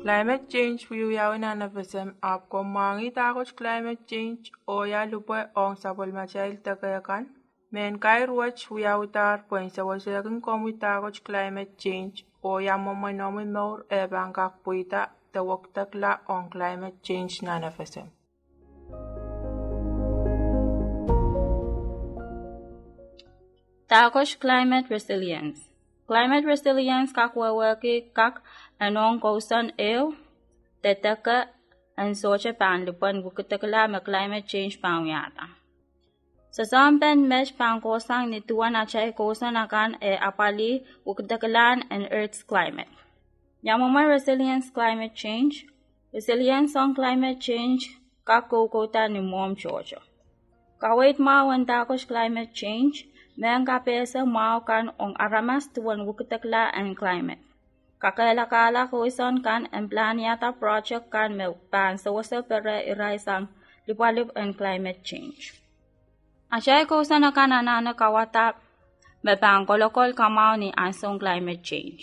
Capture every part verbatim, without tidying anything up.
Climate change wiewiawi nan FSM, ahpw komw mwahngih dahkot climate change oh ia lipwe ong sapwellimatail deke kan. Mehn kair wet wiawihdahr pwehn sewesehkin komwi dahkot climate change oh ia mwomwen omwi mour eh pahn kak pweida de wekidekla ong climate change nan FSM. Dahkot climate resilience. Climate resilience kak wehwehki kak en ong kousoan ehu de deke en sohte pahn lipwen wekidekla me climate change pahn wiahda. Sosohmpen met pahn kohsang ni duwen atail kousoan akan eh apwalih wekideklahn en Earth's climate. Ia mwomwen resilience climate change? Resilience ong climate change kak koukouda ni mwohmw tohto. Kaweid mwahu en dahkot climate change, mehn kapehse mwahu kan ong aramas duwen wekidekla en climate. Kakehlakahla kousoan kan en planiada project kan me pahn sewese pere irail sang lipwalipw en climate change. Atail kousoan akan anahne kawada me pahn kolokol kamwahu ni ansoun climate change.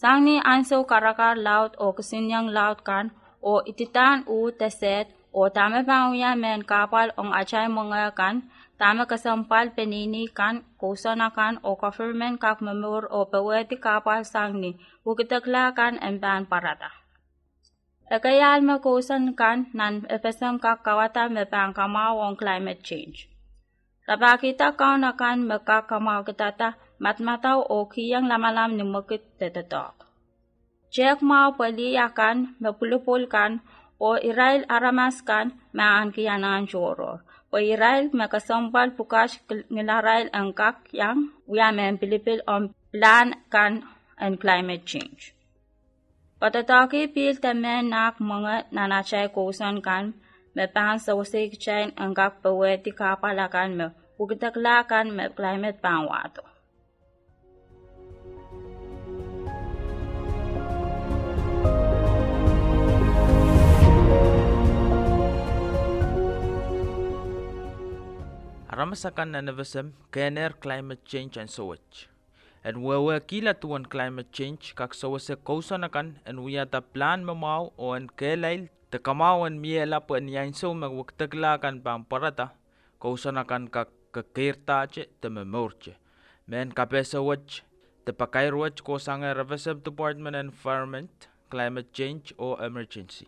Sang ni ansou karakar laud oh kisinieng laud kan, oh ididahn uh de sehd, oh dahme pahn wia mehn kahpwal ong atail mwenge kan, dahme kesempwal peneinei kan, kousoan akan oh government kak momour oh powehdi kahpwal sang ni wekidekla kan en pahn pwarada. Ekei ahl me kousoan kan nan FSM kak kawada me pahn kamwahu ong climate change. Rapahkihda kaun akan me kak kamwahukidada madamadau oh kiheng lamalam ni mwekid de doadoahk. Tehk mwahu pwe lih akan me pwulopwul kan oh irail aramas kan me ahneki anahn tohrohr, pwe irail me kesempwal pwukat ngihlarail en kak iang wia mehn pilipil ong pilahn kan en climate change. Kadoadoahkih pihl de mehn nahk mwenge nan atail kousoan kan me pahn sewesei kitail en kak powehdi kahpwal akan me wekidekla kan me climate pahn wahdo. Aramas akan nan FSM kehnehr climate change ansou wet. En wehwehkihla duwen climate change kak sewese kousoan akan en wiahda pilahn me mwahu oh en kehlail de kamwahu en miehla pwe ni ansou me wekidekla kan pahn pwarada, kousoan akan kak kekeirdahte de momourte. Mehn kapehse wet de pakair wet kohsangehr FSM Department en Environment, Climate Change oh Emergency.